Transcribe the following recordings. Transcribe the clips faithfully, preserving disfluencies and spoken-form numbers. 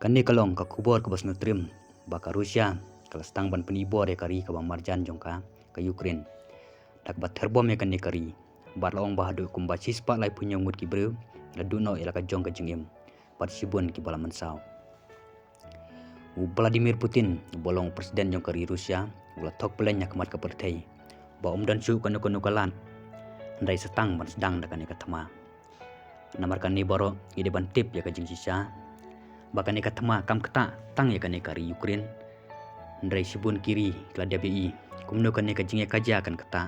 Kane ka long ka khubor kaba sngewtriem ba ka Russia ka la sdang ban pynibor ïa ka ri kaba marjan jong ka, ka Ukraine, da kaba therbom ïa kane ka ri, bad la ong ba haduh kumba shispah laiphew hynñiew ngut ki briew la duh noh ïa la ka jong ka jingim, bad shibun kiba la mynsaw. U Vladimir Putin, uba long u president jong ka ri Russia, u la thok pyllein ha khmat ka pyrthei ba um don shuh kano kano ka lad hynrei sa tang ban sdang da kane ka thma. Namar kane baroh ngi dei ban tip ïa ka jingshisha ba kane ka thma kam ktah tang ïa kane ka ri Ukraine, hynrei shibun ki ri ki la dep ïohi kumno kane ka jingïakajia kan ktah,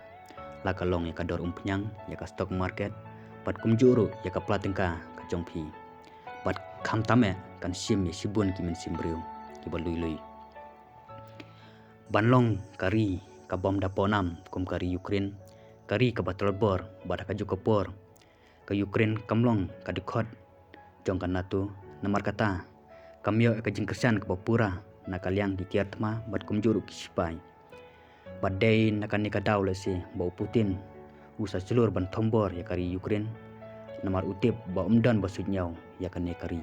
la ka long ïa ka dor umphniang, ïa ka stock market, bad kumjuh ruh ïa ka pla tyngka ka jong phi. Bad khamtam eh kan shim ïa shibun ki mynsiem briew kiba lui lui. Ban long ka ri ka bym da pawnam kum ka ri Ukraine, ka ri kaba tlot bor, bad ha kajuh ka por ka Ukraine kam long ka dkhot jong ka NATO, namar kata kam ïoh ïa ka jingkyrshan kaba pura na ka liang ki tiar thma bad kumjuh ruh ki shipai. Bad dei na kane ka daw lehse ba u Putin u sa shlur ban thombor ïa ka ri Ukraine, namar u tip ba um don ba suidñiew ïa kane ka ri.